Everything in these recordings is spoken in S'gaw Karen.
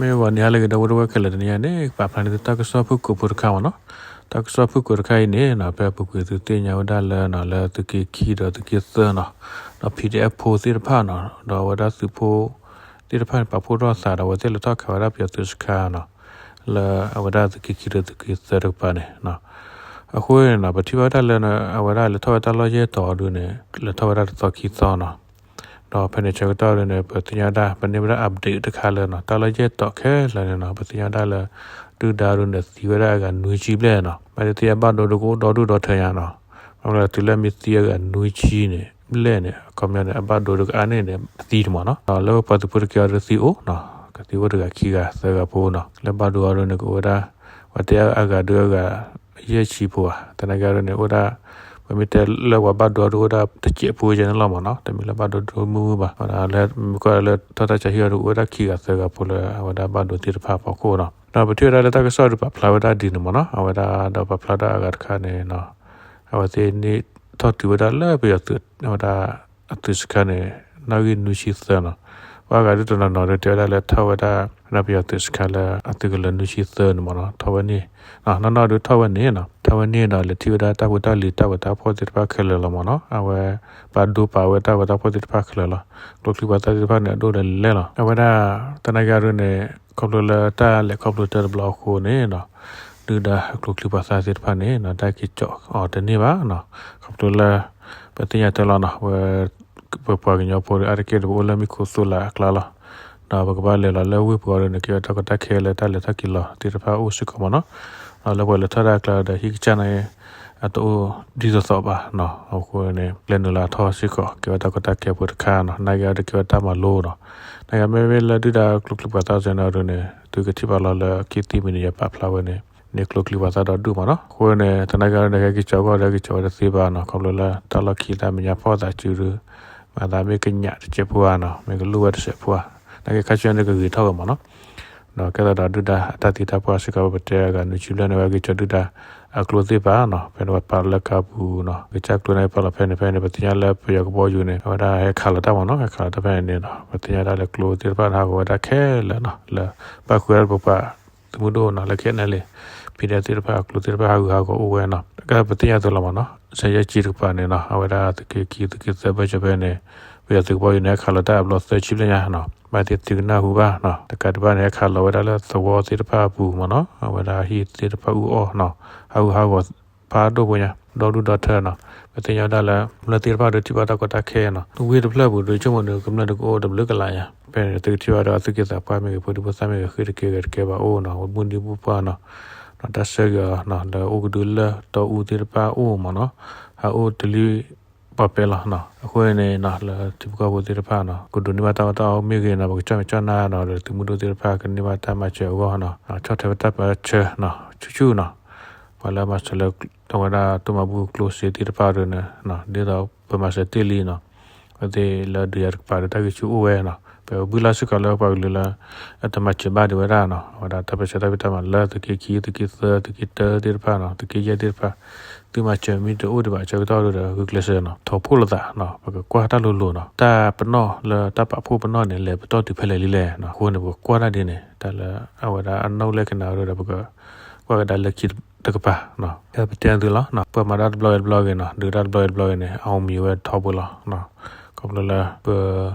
မ့ၢ်ဂီၤနံၤဟါလၢအဂ့ၤ ဒီပုၢ်ဝဲၢ်ခဲလၢာ်, တနံၤအံၤန့ၣ် ပာ်ဖျါန့ၢ်သုတၢ်ကစီၣ်ဖုၣ်ကိာ်ဖိတခါမ့ၢ်နီၤ. တၢ်ကစီၣ်ဖုၣ်ကိာ်တခါအံၤန့ၣ်နီၤ ဖဲအပူၤကွံာ်သုသ့ၣ်ညါဝဲဒၣ်လၢနီၤ လၢသုးက့ခံဒီးသုးက့သၢနီၤ, ဒီး PDF ဖိသ့ၣ်တဖၣ်နီၤ, ဒီးအဝဲဒၣ်သုးဖိသ့ၣ်တဖၣ်န့ၣ် ပာ်ဖှိၣ်ထီၣ်အသးဒီး အဝဲသ့ၣ်လဲၤထီၣ်ခးဝဲဒၣ်ပယီၤသုးစခါနီၤ, လၢအဝဲဒၣ်သုးက့ခံဒီးသုးက့သၢတကပၤန့ၣ်နီၤ. အဃိန့ၣ်နီၤ ပထံၣ်ဘၣ်ဝဲဒၣ်လၢ အဝဲဒၣ်လဲၤထီၣ်ဝဲတၢ်လီၢ်ယဲၢ်တီၤဒုန့ၣ် လဲၤထီၣ်ဝဲဒၣ်တသီခံသီနီၤ. ဒီးဖဲန့ၣ်ဆၢကတီၢ်ဒုန့ၣ် ပသ့ၣ်ညါဝဲဒၣ် ပန့ၢ်ဝဲဒၣ် update တခါလၢနီၤ တၢ်လီၢ်ယဲၢ်တီၤခဲလၢာ်န့ၣ်နီၤ ပသ့ၣ်ညါဝဲဒၣ်လၢ ဒုၣ်ဒါဒုန့ၣ် သံဝဲဒၣ်အဂၤနွံဆံဘျဲၣ်နီၤ. ဘၣ်သ့ၣ်သ့ၣ်ညါဘၣ်ဒိဒုကအိၣ်ဒီဒူၣ်ဒီထၢညါနီၤ. မ့ၢ်လၢတုၤလၢမ့ၢ်သံအဂၤနွံဆံန့ၣ် ဘျဲၣ်န့ၣ် အခီပညီန့ၣ် အဘၣ်ဒိဒုကအါန့ၢ်န့ၣ် အသံတမ့ၢ်နီၤ. ဒီးလၢပှၤသုးဖိတက့ၢ်အီၤဒုသံအိၣ်နီၤ, ကသံအိၣ်တဂၤခံဂၤသၢဂၤဖိနီၤ. လၢဘၣ်ဒိအီၤဒုန့ၣ် ကအိၣ်ဝဲဒၣ် ပှၤတဲအဂၤဒုအဂၤ ယဲၢ်ဆံဖိဧါ, သနာ်က့ဒုန့ၣ် အိၣ်ဒၣ် ပမ့ၢ်တဲလၢပှၤဘၣ်ဒိအီၤဒုအိၣ်ဒၣ်တစဲးဖိကဲန့ၣ်လီၤမ့ၢ်နီၤ. တမ့ၢ်လၢဘၣ်ဒိဒိမုၢ်မုၢ်ဘၣ်. လၢမ့ၢ်ကွၢ်လၢထီၣ်တၢ်ဆါဟံၣ်အီၤဒု အိၣ်ဝဲဒၣ်ခံဂၤသၢဂၤဖိလၢအဝဲဒၣ်ဘၣ်ဒိသ့ၣ်တဖၣ်အဖီခိၣ်နီၤ. ဒီးပထံၣ်ဝဲဒၣ်လၢတၢ်ကစီၣ်ဒုပာ်ဖျါဝဲဒၣ်ဒ်န့ၣ်မ့ၢ်နီၤ. အဝဲဒၣ်ဒီးပာ်ဖျါဒၣ်အဂၤတခါန့ၣ်နီၤ အဝဲသ့ၣ်န့ၣ်ထီၣ်တုၤဝဲဒၣ်လၢပယီၤသုး အဝဲဒၣ် အသုးစခါန့ၣ် နီၣ်ဂံၢ်နွံဆံသၢနီၤ. ပှၤအဂၤဒုတနီၤနီၤဒုတဲဝဲဒၣ်လၢထီၣ်ဝဲဒၣ် ပယီၤသုးစခါလၢအသုးကလၢၤနွံဆံသၢန့ၣ်မ့ၢ်နီၤ ထီၣ်ဝဲန့ၣ်, နီၢ်နီၢ်ဒုထီၣ်ဝဲန့ၣ်နီၤ. ထီၣ်ဝဲန့ၣ်ဒီး လဲၤထံၣ်ဝဲဒၣ်တၢ်ဖိတၢ်လံၤတၢ်ဝဲတၢ်ဖှီၣ်သ့ၣ်တဖၣ်ခဲလၢာ်လီၤမ့ၢ်နီၤ. အဝဲ ပာ်ဒိပာ်ဝဲတၢ်ဝဲတၢ်ဖှီၣ်သ့ၣ်တဖၣ်ခဲလၢာ်လီၤ. ကျိချံပှၤသၣ်သ့ၣ်တဖၣ်န့ၣ် အဒိၣ်ဒီးလဲၤလီၤ. အဝဲဒၣ်သနာ်က့ဒုန့ၣ် ခီဖျိလၢတၢ်လဲၤခီဖျိတၢၢ်တဘျီအဃိန့ၣ်နီၤ ဒုၣ်ဒါကျိချံပှၤသၣ်သ့ၣ်တဖၣ်န့ၣ်နီၤ တၢ်က့ၤကၠီၣ်အီၤတန့ၢ်ဘၣ်နီၤ. ခီဖျိလၢ ပသ့ၣ်ညါတၢ်လီၤနီၤ ဝဲ ပပှၤကညီဖိဒီးအါတက့ၢ်ဒီးပအိၣ်လၢမံခိၣ်သိလၢအကျါလီၤ. ဒီးပကဘၣ်လဲၤလီၤလၢဝ့ၢ်ပူၤအီၤဒုန့ၣ် ကဲဝဲတၢ်ကီတၢ်ခဲလၢတၢ်လဲၤထီၣ်က့ၤလီၤသ့ၣ်တဖၣ်အိၣ်စ့ၢ်ကီးမ့ၢ်နီၤ. ဒီးလၢပှၤလဲၤထီၣ်တၢ်အကျါဒီးဟံၣ်ကစၢ်န့ၣ် အတအိၣ်ဒ်သိးသိးဘၣ်နီၤ. အဃိန့ၣ် ကျဲနုာ်လီၤထီၣ်စ့ၢ်ကီး ကဲဝဲတၢ်ကီတၢ်ခဲဖိတခါနီၤ. သနာ်က့အီၤဒုကဲဝဲတၢ်မၤလိနီၤ. သနာ်က့မ့မ့ၢ်လၢဒုၣ်ဒါကျိချံပှၤသၣ်စဲန့ၣ်အီၤဒုန့ၣ် သုကထံၣ်ဘၣ်လီၤလၢခံသံမံၤန့ၣ် ယပာ်ဖျါဝဲန့ၣ် န့ၢ်ကျိချံပှၤသၣ်ဒီဒူၣ်မ့ၢ်နီၤ. အဃိန့ၣ် သနာ်က့အီၤဒုန့ၣ် ဟဲက့ၤကၠီၣ်အဂီၢ်ဒီးဟဲက့ၤကၠီၣ်ဝဲတသ့ဘၣ်နီၤ. ခီဖျိလၢတၢ်လီၢ်ခံတၢ်မဲာ်ညါဖီၣ်သးစုဒု မၤသးမ့ၢ်ကညးတစဲးဖိဧါနီၤ မ့ၢ်ကလူၢ်ဝဲတစဲးဖိဧါ. သနာ်က့ခါဆူညါန့ၣ်ကဂ့ၤထီၣ်ဝဲမ့ၢ်နီၤ. ဒီးကဲသးဒီးဒုၣ်ဒါအတၢ်သံတၢ်ပှၢ်စ့ၢ်ကီး ပတဲအဂၤနွံဆံဘျဲၣ်န့ၣ် ဝဲက့ၤကၠီၣ်ဒုၣ်ဒါအကျိသ့ၣ်တဖၣ်နီၤ. ဖဲန့ၣ်ပှၤပာ်လၢကါပူၤနီၤ ကစၢ်ကျိန့ၣ်ပာ်လီၤဖဲန့ၣ် ဖဲန့ၣ် ပသ့ၣ်ညါလၢပယီၤကဘီယူၤန့ၣ် အဝဲဒၣ်ဟဲခးလီၤတၢ်မ့ၢ်နီၤ. ဟဲခးလီၤတၢ်ဖဲန့ၣ်န့ၣ်ဒီး ပသ့ၣ်ညါဒၣ်လၢကျိသ့ၣ်တဖၣ်န့ၣ် ဟးဂီၤဝဲဒၣ်ခဲလၢာ်နီၤ လၢပၣ်ဃုာ်ဝဲဒၣ်ပပှၤ သုးမုၢ်ဒိၣ်နီၤ လၢ ခဲအံၤန့ၣ်လံ PDF သ့ၣ်တဖၣ်အကျိသ့ၣ်တဖၣ်ဟးဂူာ်ဟးဂီၤအိၣ်ဝဲနီၤ. ကဲပသ့ၣ်ညါအသိးလီၤမ့ၢ်နီၤ ဆၢယဲၢ်ဆံတကပၤန့ၣ်နီၤ အဝဲဒၣ်သုးက့ခံသုးက့သၢဘၢၣ်စၢၤဖဲန့ၣ် ပယီၤသုးကဘီယူၤန့ၣ် ဟဲခးလီၤတၢ်အဘျီသၢဆံဘျဲၣ်ညါနီၤ. ဘၣ်သ့ၣ်သ့ၣ်သုကနၢ်ဟူဘၣ်နီၤ တကးဒံးဘၣ်န့ၣ် ဟဲခးလီၤဝဲဒၣ်လၢသဝီသ့ၣ်တဖၣ်အပူၤမ့ၢ်နီၤ အဝဲဒၣ်ဟံၣ်သ့ၣ်တဖၣ်အူအီၣ်နီၤ ဟးဂူာ်ဟးဂီၤဖးဒိၣ်ဖိညါ ဒီဒူၣ်ဒီထၢနီၤ. ပသ့ၣ်ညါဝဲဒၣ်လၢ ကမျၢၢ်သ့ၣ်တဖၣ်ဒုးထံၣ်ဘၣ်တၢ်ကီတၢ်ခဲနီၤ ဝ့ၢ်တဖျၢၣ်ပူၤဒုး ဆိကမိၣ်ဒုး ကမျၢၢ်ဒုးကအိၣ်တဘျုးကလးညါ ဖဲန့ၣ် သုကထံၣ်ဘၣ်ဒီး အသူၣ်က့သးပှၢ်မ့ၢ်ဂ့ၤ ဖိဒံဖိသၣ်မ့ၢ်ဂ့ၤ ဃ့တကဲဂဲၤတကဲဘၣ်အိၣ်နီၤ ဝဲမုၢ်နံၤပူၤပှၢ်နီၤ ဒီးတၢ်ဆၢဂ့ၤအီၤနီၤ လၢအိၣ်ကဒုလၢတီအူသ့ၣ်တဖၣ်အိၣ်မ့ၢ်နီၤ ဟးအိၣ်တလံၣ်ပီၣ်ပဲလီၤနီၤ. အဃိန့ၣ်နီၤ လၢထံဖိကီၢ်ဖိသ့ၣ်တဖၣ်နီၤ ကဒိးန့ၢ်ဘၣ်တၢ်အီၣ်တၢ်အီမ့ၢ်ဂ့ၤနီၤ ပကကၠီၣ်မဲာ်ကၠီၣ်နါနီၤ ဒီးသုးမုၢ်ဒိၣ်သ့ၣ်တဖၣ်ကန့ၢ်ဘၣ်တၢ်မၤစၢၤအဂီၢ်နီၤ ဆီၣ်ထွဲဝဲတၢ်ပၢဆှၢနီၤ ဆူၣ်ဆူၣ်နီၤ ပှၤလၢမၤစၢၤလၢ အဝဲဒၣ်တိၢ်မၤဘူၣ်ကျိၣ်စ့သ့ၣ်တဖၣ်ဒုးန့ၣ် ဒ်သိးပမၤစၢၤတ့ၢ်လံနီၤ အဝဲသ့ၣ်လၢဒုးယၤတကပၤဒီးတၢ်ဂံၢ်ဆူၣ်အိၣ်ဝဲနီၤ ပဘုၣ်လၢ်စ့ၢ်ကီးလၢပှၤကလုာ်လၢ အတမၤစၢၤဘၣ်ဒံးဝဲဒၣ်နီၤ အဝဲဒၣ်တၢ်ပၢဆှၢတၢ်ဖံးတၢ်မၤလၢသုးက့ခံ သုးက့သၢ သုးက့တၢသ့ၣ်တဖၣ်နီၤ သုးက့ယဲၢ်သ့ၣ်တဖၣ် သုမၤစၢၤမ့ၢ်တအိၣ်ဒံးဘၣ်အဆၢကတီၢ်ဒီး ဂုာ်ကျဲးစၢးနီၤ ထီၣ်ဖှိၣ်လိာ်သးနီၤ ပကကွၢ်တၢ်လိၤလိၤနီၤ တၢ်ပနီၣ်လၢတၢ်ပာ်ဖှိၣ်ပနီၣ်န့ၣ် လဲၤပတီၢ်တုၤဖဲလဲၣ်လံလဲၣ်နီၤ အဃိန့ၣ် ပကကွၢ်တၢ်ဒ်န့ၣ် တၢ်လၢအဝဲဒၣ်အနီၣ်လဲၣ်ကနၣ်ဒီး ပကကွၢ်ကဒါလၢခံတကပၤနီၤ ပတဲသုလီၤ ပှၤမၤတၢ်တဘျီဂ့ၤတဘျီဂ့ၤနီၤ ဒုးတၢ်တဘျီဂ့ၤတဘျီဂ့ၤန့ၣ် အောင်မြင်ဝဲထီဘိလီၤ ခီဖျိလၢပ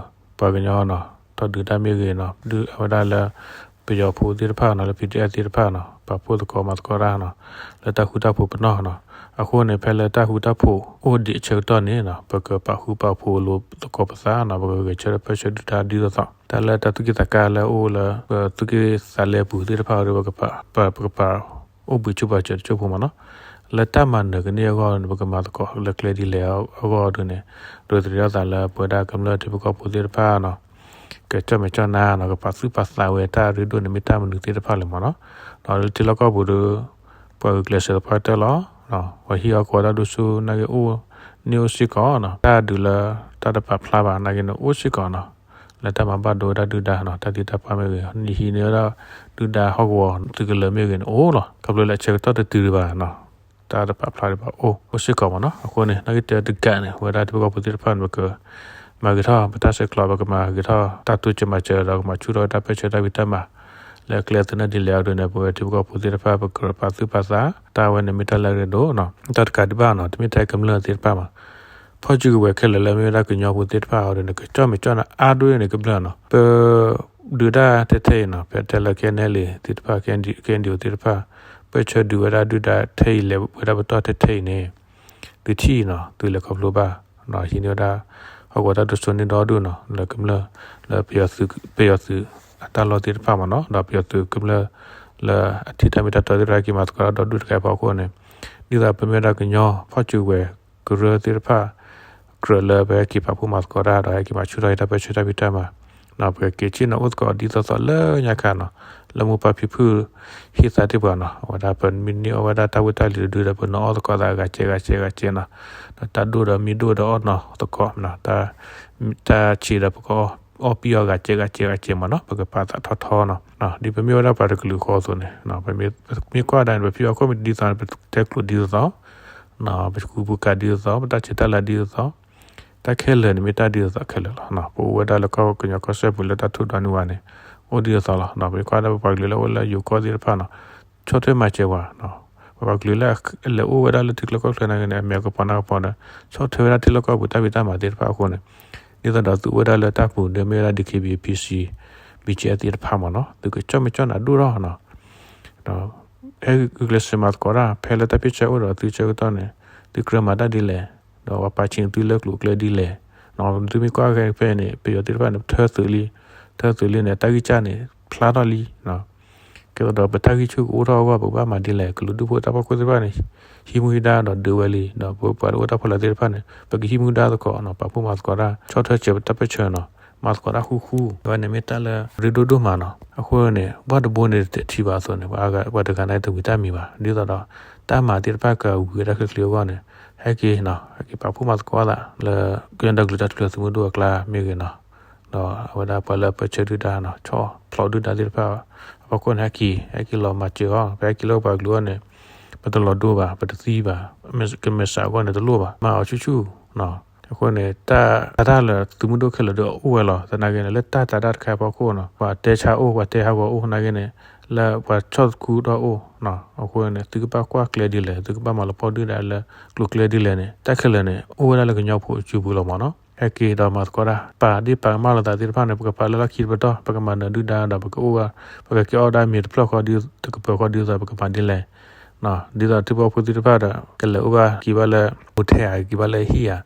ပှၤကညီနီၤ ထီၣ်ဒုးတၢ်မ့ၢ်ဂ့ၤနီၤ ဒုးအဝဲဒၣ်လၢ ပယီၤဖိသ့ၣ်တဖၣ်နီၤ လၢ PDF သ့ၣ်တဖၣ်နီၤ ပာ်ဖှိၣ်သကိးမၤသကိးတၢ်နီၤ လၢတၢ်ဃူတၢ်ဖိးပနီၣ်နီၤ အဃိန့ၣ် ဖဲလၢတၢ်ဃူတၢ်ဖိးအိၣ်ဒံးအဆၢကတီၢ်န့ၣ်နီၤ ပကပာ်ဃူပာ်ဖိးလိာ်သကိးပသးနီၤ ပကဂဲၤဆၢထၢၣ်ပၢဆှၢဒုၣ်ဒါဒ်သိးသိး တၢ်လၢတၢ်သူၣ်က့သးကါလၢအအိၣ်လၢ ပသူၣ်က့သးလဲပူၤသ့ၣ်တဖၣ်ဒီး ပကပာ် ပကပာ်အိၣ်ဘှံးဆူၣ်ပှၤစၢၤတစိၢ်ဖိမ့ၢ်နီၤ လၢတၢ်မၤနၢၤကန့ၢ်အဂီၢ်န့ၣ် ပကမၤသကိးလၢကျဲဒ်လဲၣ်အဂီၢ်ဒုးန့ၣ် ဒိးသန့ၤထီၣ်သးလၢပဝဲဒၣ်ကမျၢၢ်ထံဖိကီၢ်ဖိသ့ၣ်တဖၣ်နီၤ ကကၠီၣ်မဲာ်ကၠီၣ်နါနီၤ ကပာ်သူၣ်ပာ်သးဝဲတၢ်ရ့ဒိၣ်န့ၣ် မ့ၢ်တၢ်မနုၤသ့ၣ်တဖၣ်လဲၣ်မ့ၢ်နီၤ ဒီးလၢထံလီၢ်ကီၢ်ပူၤဒီး ပှၤဂုာ်ကျဲးစၢးသပှၢ်တၢၢ်လီၤ ပှၤဟံၣ်အီၣ်ကဝီၤတၢ်ဒိၣ်ဆူၣ်နာ်က့အိၣ် န့ၢ်အိၣ်စ့ၢ်ကီးနီၤ တၢ်ဒုးလၢတၢ်တပာ်ဖျါဘၣ်နာ်က့န့ၣ်အိၣ်စ့ၢ်ကီးနီၤ လၢတၢ်မၤဘၣ်ဒိဝဲဒၣ်ဒုၣ်ဒါနီၤ တၢ်သံတၢ်ပှၢ်မ့ၢ်ဂ့ၤ နဟံးန့ၢ်ဝဲဒၣ်ဒုၣ်ဒါဟီၣ်ကဝီၤသုးကလၢၤမ့ၢ်ဂ့ၤန့ၣ်အိၣ်လီၤ ခီဖျိလၢအဆၢကတီၢ်တတုၤဒံးဘၣ်နီၤ တၢ်တပာ်ဖျါဒံးဘၣ်အိၣ် အိၣ်စ့ၢ်ကီးမ့ၢ်နီၤ အဃိန့ၣ် နာ်က့တဲတကးန့ၣ် ပဝဲဒၣ်ထံဖိကီၢ်ဖိသ့ၣ်တဖၣ်န့ၣ် ပကမၤဂ့ၤထီၣ်ပတၢ်ဆဲးကျိး ပကမၤဂ့ၤထီၣ်တၢ်တိစၢၤမၤစၢၤဒီး ကမၤဆူၣ်ထီၣ်ဝဲတၢ်ပၢဆှၢတၢ်ဖံးတၢ်မၤ လၢကျဲသနၢၣ်ဒ်လဲၣ်အဒိန့ၣ် ပဝဲထံဖိကီၢ်ဖိသ့ၣ်တဖၣ် ပကြၢးပာ်သူၣ်ပာ်သး တၢ်ဝဲန့ၣ်မ့ၢ်တၢ်လၢအရ့ဒိၣ်နီၤ. တၢ်တကးဒံးဘၣ်နီၤ တမ့ၢ်ထဲကမျၢၢ်သ့ၣ်တဖၣ်မး ဖီၣ်စုကဝဲၤခဲလၢာ်လၢမ့ၢ်ဝဲဒၣ်ကညီဖိသ့ၣ်တဖၣ်အံၤဒိန့ၣ် ကကၠီၣ်မဲာ်ကၠီၣ်နၤအါဒိန့ၣ်ကမျၢၢ်နီၤ. ပ ဒုးဒၣ်ထဲထဲအံၤနီၤ ဖဲတဲလၢ KNLA သ့ၣ်တဖၣ် KNDO သ့ၣ်တဖၣ် ပၢၢ်ဆၢဒုးဝဲဒၣ်ဒုၣ်ဒါထဲအံၤ လဲၤဝဲဒၣ်ပတီၢ်ထဲထဲအံၤန့ၣ် သုထံၣ်အံၤနီၤ သုလဲၤခီဖျိဘၣ် ဟံးန့ၢ်ဝဲဒၣ် ဟီၣ်ကဝီၤတၢ်ဒိၣ်စိန့ၢ်ဒီဒူၣ်နီၤ လၢကမျၢၢ် လၢပယီၤသုး ပယီၤသုးအတၢ်လီၢ်သ့ၣ်တဖၣ်မးနီၤ ဒီးပယီၤသုးကမျၢၢ် လၢအထံၣ်တၢ်မ့ၢ်တၢ်တီသ့ၣ်တဖၣ် ဟဲက့ၤမၤသကိးတၢ်ဒီဒူၣ်တခါအံၤအဖီခိၣ်န့ၣ် ဒ်သိးပမ့ၢ်ဝဲဒၣ်ကညီဖီၣ်စုကဝဲၤကရၢသ့ၣ်တဖၣ် ကြၢးလၢပဟဲက့ၤပာ်ဖှိၣ်မၤသကိးတၢ် ဒီးဟဲက့ၤမၤဆူၣ်ထီၣ်က့ၤတၢ်ပၢၢ်ဆၢတၢ်ဖံးတၢ်မၤ ပကက့ၤဆ့ၣ်နီၤအိၣ်သကိးဒ်သိးသိးလၢညါခါနီၤ လၢမိၢ်ပၢ်ဖံဖုဟ့ၣ်သါတ့ၢ်ပှၤနီၤ အဝဲဒၣ်ပမ့ၢ်န့ၢ်အီၣ်ဝဲဒၣ်တၢ်ဝံတၢ်လံၤတဒုဒီး ပနအီၣ်သကိးသးဂၤစဲးဂၤစဲးဂၤစဲးနီၤ ဒီးတၢ်ဒိၣ်ဒီးမ့ၢ်ဒိၣ်ဒီးအီၣ်နီၤသကိး တၢ်ဆံးဒီးပကအီၣ်ပံၢ်အီၣ်ဂၤစဲးဂၤစဲးဂၤစဲးမးနီၤ ပကပာ်သးထီထီနီၤ ဒ်ပမ့ၢ်ဝဲဒၣ်ပှၤတကလုာ်ဃီအသိးန့ၣ် ပမ့ၢ်ကွၢ်ဒၣ်န့ၣ် ပဖံဘၣ်ခိၣ်မ့ၢ်ဒ်သိးန့ၣ် ပတဲကျိာ်ဒ်သိးသိး ပဃူပကၤဒ်သိးသိး ပတၢ်ဆဲးတၢ်လၤဒ်သိးသိး တၢ်ခဲလၢာ်န့ၣ်မ့ၢ်တၢ်ဒ်သိးသိးခဲလၢာ်လီၤ. ပအိၣ်ဝဲဒၣ်လၢကီၢ်ကညီကီၢ်စဲၣ်ပူၤလၢတၢ်ထိၣ်ဒွးနုာ်ဝဲန့ၣ် အိၣ်ဒ်သိးသိးလီၤ. ပမ့ၢ်ကွၢ်ဒၣ်ပပှၤကလုာ်လၢအိၣ်လၢယိၤကီၢ်သ့ၣ်တဖၣ်နီၤ ဆီၣ်ထွဲမၤစၢၤပှၤ ပပှၤကလုာ်လၢအလဲၤအိၣ်ဝဲဒၣ်လၢထံချၢကီၢ်ချၢနာ်က့န့ၣ် အမဲာ်ကပီၤနါကပီၤဒီး ဆီၣ်ထွဲဝဲဒၣ်ထံလီၢ်ကီၢ်ပူၤတၢ်ဖံးတၢ်မၤသ့ၣ်တဖၣ်အဃိန့ၣ် ဒ်သိးဒီးသုအိၣ်ဝဲဒၣ်လၢတၢ်ပူၤဒီးမ့ၢ်ဝဲဒၣ် DKBA PC BGF သ့ၣ်တဖၣ်မးနီၤ သုကကၠီၣ်မဲာ်ကၠီၣ်နၤဒိၣ်ထီၣ်နီၤ ဒီး ဟဲဂုာ်ကျဲးစၢးမၤသကိးတၢ် ဖဲလၢတၢ်ဖ့ၣ်ဆၢအိၣ်ဒီးသုဆၢကတီၢ်န့ၣ် သုကြၢးမၤတၢ်ဒ်လဲၣ်, ဒီးပှၤပာ်ဆံးသုလၢကျိၤကျဲဒ်လဲၣ်, သုမ့ၢ်ကွၢ်က့ၤဖဲန့ၣ် ပယီၤသ့ၣ်တဖၣ်န့ၣ် ထၢသုးလံ, ထၢသုးလံန့ၣ် တၢ်ဂံၢ်စၢ်န့ၣ် ဖျါထီၣ်လံ, ကဲသိးဒီးပတၢ်ဂံၢ်ဆူၣ်ကအိၣ်ထီၣ်အဂီၢ် ပကဘၣ်မၤဒ်လဲၣ်, ကလုာ်ဒူၣ်ဖိတၢ်ဖီခိၣ်သ့ၣ်တဖၣ်န့ၣ် ဟံးမူဟံးဒါဒီးဒုးဝဲလံ, ဒီးပပှၤတအိၣ်တၢ်ဖီလာ်သ့ၣ်တဖၣ်န့ၣ် ပကဟံးမူဒါသကိးနီၤ, ပာ်ဖှိၣ်မၤသကိးတၢ် ဆီၣ်ထွဲစၢၤပတၢ်ပၢၢ်ဆၢနီၤ, မၤသကိးတၢ်ဃူဃူ, အဝဲန့ၣ်မ့ၢ်တၢ်လၢရ့ဒိၣ်ဒိၣ်မးနီၤ, အဃိန့ၣ် ဘၣ်တဘိန့ၣ်တထံၣ်ဘၣ်အသိးန့ၣ် ပှၤတဂၤန့ၣ်တဝံၤတၢ်မံၤဘၣ်, ဒ်သိးဒီး တၢ်မၤသ့ၣ်တဖၣ်ကဝံၤဝဲဒၣ်ချ့ချ့အဂီၢ်န့ၣ် ဟဲက့ၤနီၤ, ဟဲက့ၤပာ်ဖှိၣ်မၤသကိးသးလၢ ကညီဒီကလုာ်တၢ်ထူၣ်ဖျဲးသုးမုၢ်ဒိၣ်အကျါမ့ၢ်ဂ့ၤနီၤ, ဒီးအဝဲဒၣ်ပှၤလၢပၢၢ်ဆၢဒုၣ်ဒါနီၤ, ဆီၣ်ဖျိးဒုၣ်ဒါသ့ၣ်တဖၣ် အဖီခိၣ်န့ၣ် ဟဲက့ၤ ဟဲက့ၤလီၤမၤစၢၤအီၤ, ပဟဲက့ၤလၢပှၤကလုာ်အဂီၢ်န့ၣ် ပတလီၤဒိဘၣ်, ပတသံဘၣ်, ကမဲာ်စးအဂီၢ်န့ၣ်တလိၣ်ဘၣ်, မၤအီၤဆူၣ်ဆူၣ်နီၤ, အဃိန့ၣ် တၢ် တၢ်လၢသုးမုၢ်ဒိၣ်ခဲလၢာ်ဒီးအိၣ်ဝဲလီၤ, သနာ်က့န့ၣ် လၢတၢ်သးဒၣ်တခါအဖီခိၣ်နီၤ, ပှၤတဲဆါအိၣ် ပှၤတဲဟးဂီၤအိၣ်သနာ်က့န့ၣ် လၢပှၤဆီၣ်သခူထီၣ်အိၣ်နီၤ, အဃိန့ၣ် သုကဘၣ်ကွၢ်ကျဲဒ်လဲၣ်, သုကဘၣ်မၤလီၤပှီၢ်ဒုၣ်ဒါလၢကျိၤကျဲဒ်လဲၣ်န့ၣ် တၢ်ခဲလၢာ်န့ၣ် အိၣ်ဝဲဒၣ်လၢကညီဖိအစုပူၤလီၤမးနီၤ, ဟဲက့ၤဒီးမၤသကိးတၢ်, ပာ်ဒ့ၣ်ပာ်ကမၣ်လိာ်သးသ့ၣ်တဖၣ်န့ၣ် ပကပာ်လၢလီၢ်ခံတပတီၢ်, ပကမၤနၢၤဒုၣ်ဒါဒီး ပကအိၣ်ဝဲ, ပကက့ၤအီၣ်ဒၣ်မ့ၤတဖျၢၣ်ဃီဒ် တကပၤဃီဒ်သိး ပကမၤဒ်လဲၣ် ဒ်သိးထံဖိကီၢ်ဖိသ့ၣ်တဖၣ်ဒီး ကလဲၤအိၣ်ဘၣ်က့ၤဘၣ်လၢ hotel ဧါ, က့ၤဘၣ်လၢဟံၣ်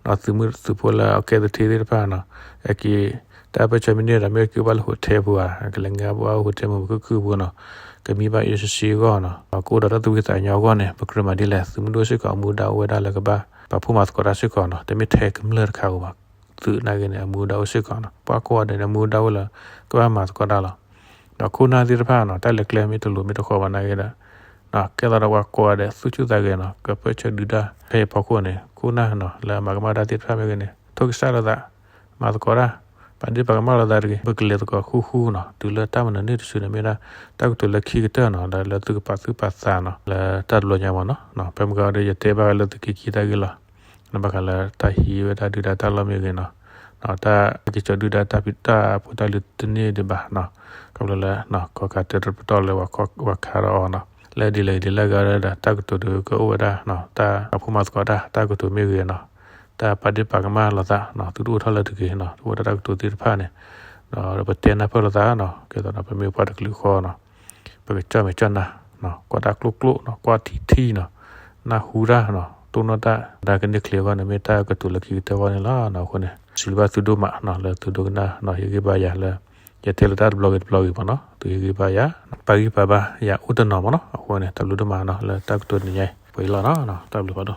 ဧါ, သုးမုၢ်သုးဖိလၢအကဲသထ့သ့ၣ်တဖၣ်နီၤ, ဟဲက့ၤ တၢ်ပၢၢ်ဆၢမ့ၢ်န့ၢ်ဒီး မ့ၢ်က့ၤအိၣ်ဘၣ်လၢ hotel ပူၤဧါ, ကလဲၤငါဘၣ် hotel မုၢ်မုၢ်ခုၣ်ခုၣ်ပူၤနီၤ, ကမံဘၣ် A C C အဂီၢ်နီၤ, ကအိၣ်ဒီးတၢ်သူၣ်ဖှံသးညီအဂီၢ်န့ၣ် ပကြၢးမၤဒ်လဲၣ်, သုးမုၢ်ဒိၣ်စ့ၢ်ကီး အမူဒါအိၣ်ဝဲဒၣ်လၢကဘၣ် ပာ်ဖှိၣ်မၤသကိးတၢ်စ့ၢ်ကီးနီၤ, တမ့ၢ်ထဲကမျၢၢ်တခါဧိၤဘၣ်, သုးနာ်က့န့ၣ် အမူဒါအိၣ်စ့ၢ်ကီးနီၤ, ပှၤကိးဂၤဒဲးန့ၣ် အမူဒါအိၣ်လၢ ကဘၣ်မၤသကိးတၢ်လီၤ. ဒီးခိၣ်နၢ်သ့ၣ်တဖၣ်နီၤ, တၢ်လဲၤကျဲမ့ၢ်တလိၤမ့ၢ်တဃီဘၣ်နာ်က့ဒီး ကဲသးဒီးပှၤကိးဂၤဒဲး သူၣ်ဆူၣ်သးဂဲၤနီၤ, ကပၢၢ်ဆၢဒုၣ်ဒါ ဖဲအံၤဖီခိၣ်န့ၣ် ခိၣ်နၢ်နီၤ လၢအမၤကမၣ်တၢ်သ့ၣ်တဖၣ်မ့ၢ်ဂ့ၤန့ၣ် ထိၣ်ကစၢ်လိာ်သး, မၤသကိးတၢ်, ပာ်ဒ့ၣ်ပာ်ကမၣ်လိာ်သးတဂ့ၤ, ပကလဲၤသကိးဃူဃူနီၤ, တုၤလၢတၢ်မၤနၢၤန့ၢ်တစုန့ၣ် မ့ၢ်ဒၣ်တၢ်ကတိၤလၢခံကတၢၢ်နီၤ, ဒီးလၢသုကပာ်သူၣ်ပာ်သးနီၤ, လၢတၢ်တဘျီညါမးနီၤ, ဖဲမုၢ်ဂီၤဒီး ယတဲဘၣ်လၢသုးက့ခံတၢ်ဂ့ၢ်လီၤ. ဘၣ်ဃးလၢတၢ်ဟံးဝဲဒၣ်ဒုၣ်ဒါတၢ်လီၢ်မ့ၢ်ဂ့ၤနီၤ, တၢ်က့ၤကၠီၤဒုၣ်ဒါတၢ်ဖံးတၢ်ဖိတၢ်လံၤတန့ၢ်ဒံးဘၣ်နီၤ, ခီဖျိလၢ ကီၢ်ခါတၢတပတီၢ်လၢပှၤခးဒီးအီၤနီၤ, လၢဒ်လဲၣ်ဒ်လဲၣ်ဂ့ၤဒီး တၢ်ကတိၤဒီးကအိၣ်ဝဲဒၣ်နီၤ, တၢ်ပာ်ဖှိၣ်မၤသကိးတၢ် တၢ်ကတိၤမ့ၢ်ဂ့ၤနီၤ, တၢ်ပာ်ဒ့ၣ်ပာ်ကမၣ်လိာ်သးနီၤ, သုတအိၣ်ထီၣ်လၢတဂ့ၤနီၤ, တအိၣ်ဒၣ်တၢ်ကတိၤသ့ၣ်တဖၣ်န့ၣ်, ဒီးပတဲနၢ်ပၢၢ်လိာ်သးနီၤ, ကဲသိးဒီးပမ့ၢ်ပှၤတကလုာ်ဃီနီၤ ပကကၠီၣ်မဲာ်ကၠီၣ်နၤ, ကွၢ်တၢ်ကျိၣ်ကျိၣ်နီၤ, ကွၢ်ထံထံနီၤ, နၢ်ဟူတၢ်နီၤ, တိၢ်နီၣ်တၢ် တၢ်ကန့ၢ်ချ့အဂီၢ်န့ၣ် မ့ၢ်တၢ်ကတိၤလၢခံကတၢၢ်အဂီၢ်န့ၣ်လီၤ. အဃိန့ၣ် စံးဘျုးဘၣ်သုဒိၣ်မးနီၤ လၢသုဒိကနၣ်နီၤ, ဟ့ၣ်ဂံၢ်ဘါယၤလၢ ယတဲလၢတၢ်တဘျီဂ့ၤတဘျီဂ့ၤမးနီၤ, သုဟ့ၣ်ဂံၢ်ဘါယၤ, ပာ်ဂံၢ်ပာ်ဘါယၤအိၣ်တနီၤမးနီၤ, အဃိန့ၣ် တၢ်ဘျုးဒိၣ်မးနီၤ လၢတၢ်ကတိၤတနံၤညါအံၤ ပှဲၤအံၤလီၤနီၤ, တၢ်ဘျုးဖးဒိၣ်.